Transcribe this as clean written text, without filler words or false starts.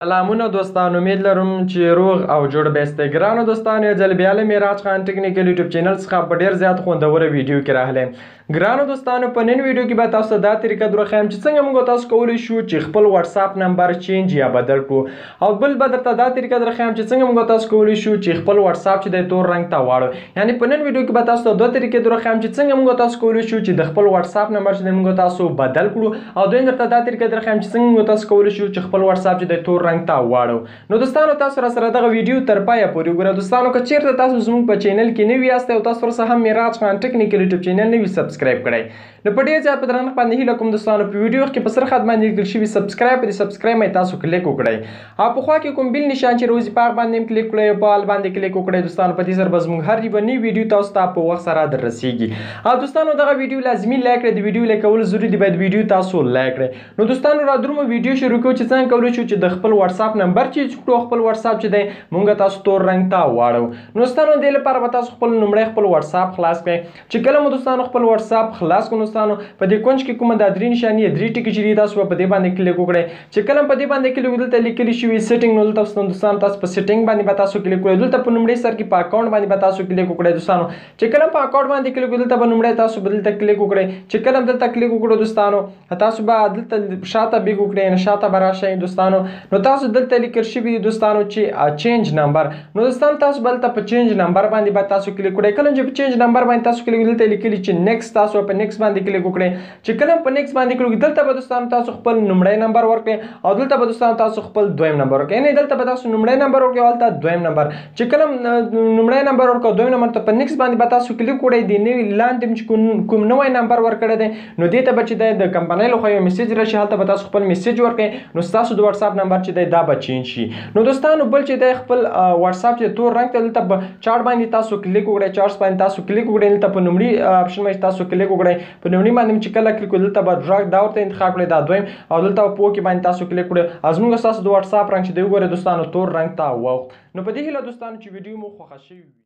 سلامونه دوستانو، امید لرم چې روغ او جوړ به یاست. ګرانو دوستانو، یو ځل بیا له میراج خان ټیکنیکل یوټیوب چینل څخه په ډیر زیات خوندوره ویډیو کې راغلی. ګرانو دوستانو، په نن ویډیو کې به تاسو ته دا طریقه درښیم چې څنګه موږ تاسو کولی شو چې خپل واتساپ نمبر چینج یا بدل کړو، او بل به درته دا طریقه درښیم چې څنګه موږ تاسو کولی شو چې خپل واتساپ چې د تور رنګ ته واړو. یعنی په نن ویډیو کې به تاسو ته دوه طریقې درښیم چې څنګه موږ تاسو کولی شو چې د خپل واتساپ نمبر چې موږ تاسو بدل کړو، او دویم درته دا طریقه درښیم چې څنګه موږ تاسو کولی شو چې خپل واتساپ چې د تور رنګ ته واړو. نو دوستانو، تاسو را سره دغه ویډیو تر پایه پورې وګورئ. دوستانو، که چیرته تاسو زموږ په چینل کې نوي یاست او تاسو سره هم میراج خان ټیکنیکل یوټیوب چینل نوي سبسکرایب کړئ، نو په ډیر زیات په درنښت باندې هیله کوم دوستانو، په ویډیو کې په سر خط باندې لیکل شوی سبسکرایب، دې سبسکرایب مې تاسو کلیک وکړئ، او په خوا کې کوم بل نشان چې روزي پاک باندې هم کلیک کړئ او په آل باندې کلیک وکړئ. دوستانو، په دې سره به زموږ هر یو نوی ویډیو تاسو ته په وخت سره دررسیږي. او دوستانو، دغه ویډیو لازمي لایک کړئ، د ویډیو لایک کول ضروري دی، باید ویډیو تاسو لایک کړئ. نو دوستانو، را درومو ویډیو شروع کوو چې څنګه کولی شو چې د خپل واتساپ نمبر چینج کړو، خپل واتساپ چې دی مونږ تاسو تور رنګ ته واړو. نو دوستانو، دې لپاره به تاسو خپل نومړی خپل واتساپ خلاص کړئ. چې کله مو دوستانو خپل واتساپ خلاص کړو، دوستانو په دې کونج کې کومه دا درې نشانې درې ټکي چې دي، تاسو په دې باندې کلیک وکړئ. چې کله په دې باندې کلیک وکړئ، دلته لیکل شوي سیټینګ، نو دلته دوستانو تاسو په سیټینګ باندې به تاسو کلیک وکړئ. دلته په نومړي سر کې په اکاونټ باندې به تاسو کلیک وکړئ. دوستانو، چې کله په اکاونټ باندې کلیک وکړئ، دلته به نومړی تاسو به دلته کلیک وکړئ. چې کله دلته کلیک وکړو دوستانو، تاسو به دلته شاته بیګ وکړئ، یعنی شاته به راشئ دوستانو. نو تاسو دلته لیکل شوي دي دوستانو چې چینج نمبر. نو دوستانو، تاسو به دلته په چینج نمبر باندې به تاسو کلیک وکړئ. کله چې په چینج نمبر باندې تاسو کلیک وکړئ، دلته لیکلي چې نیکسټ، تاسو په نیکسټ باندې کلیک وکړئ. چې کله په نیکسټ باندې کلیک وکړئ، دلته به دوستانو تاسو خپل نومړی نمبر ورکړئ، او دلته به دوستانو تاسو خپل دویم نمبر ورکړئ. یعنی دلته به تاسو نومړی نمبر ورکړئ او دلته دویم نمبر. چې کله نومړی نمبر ورکړئ او دویم نمبر ته په نیکسټ باندې به تاسو کلیک وکړئ، د نوي لاندې چې کوم نوی نمبر ورکړی دی، نو دې ته به چې دی د کمپنۍ لخوا یو میسج راشي، هلته به تاسو خپل میسج ورکړئ، نو ستاسو د واتساپ نمبر چې دی دا به چینج شي. نو دوستانو، بل چې دی خپل واتساپ چې تور رنګ ته دلته په چارټ باندې تاسو کلیک وکړئ، چارټ باندې تاسو کلیک وکړئ، دلته په نومړي آپشن باندې تاسو کلیک وکړئ. په نومړي باندې چې کله کلیک وکړئ، دلته به ډرګ دا ورته انتخاب کړئ، دا دویم، او دلته په اوکې باندې تاسو کلیک وکړئ. او زموږ ستاسو د واتساپ رنګ چې دی وګورئ دوستانو، تور رنګ ته واوښت. نو په دې هیله دوستانو چې ویډیو مو خوښه شوې وي.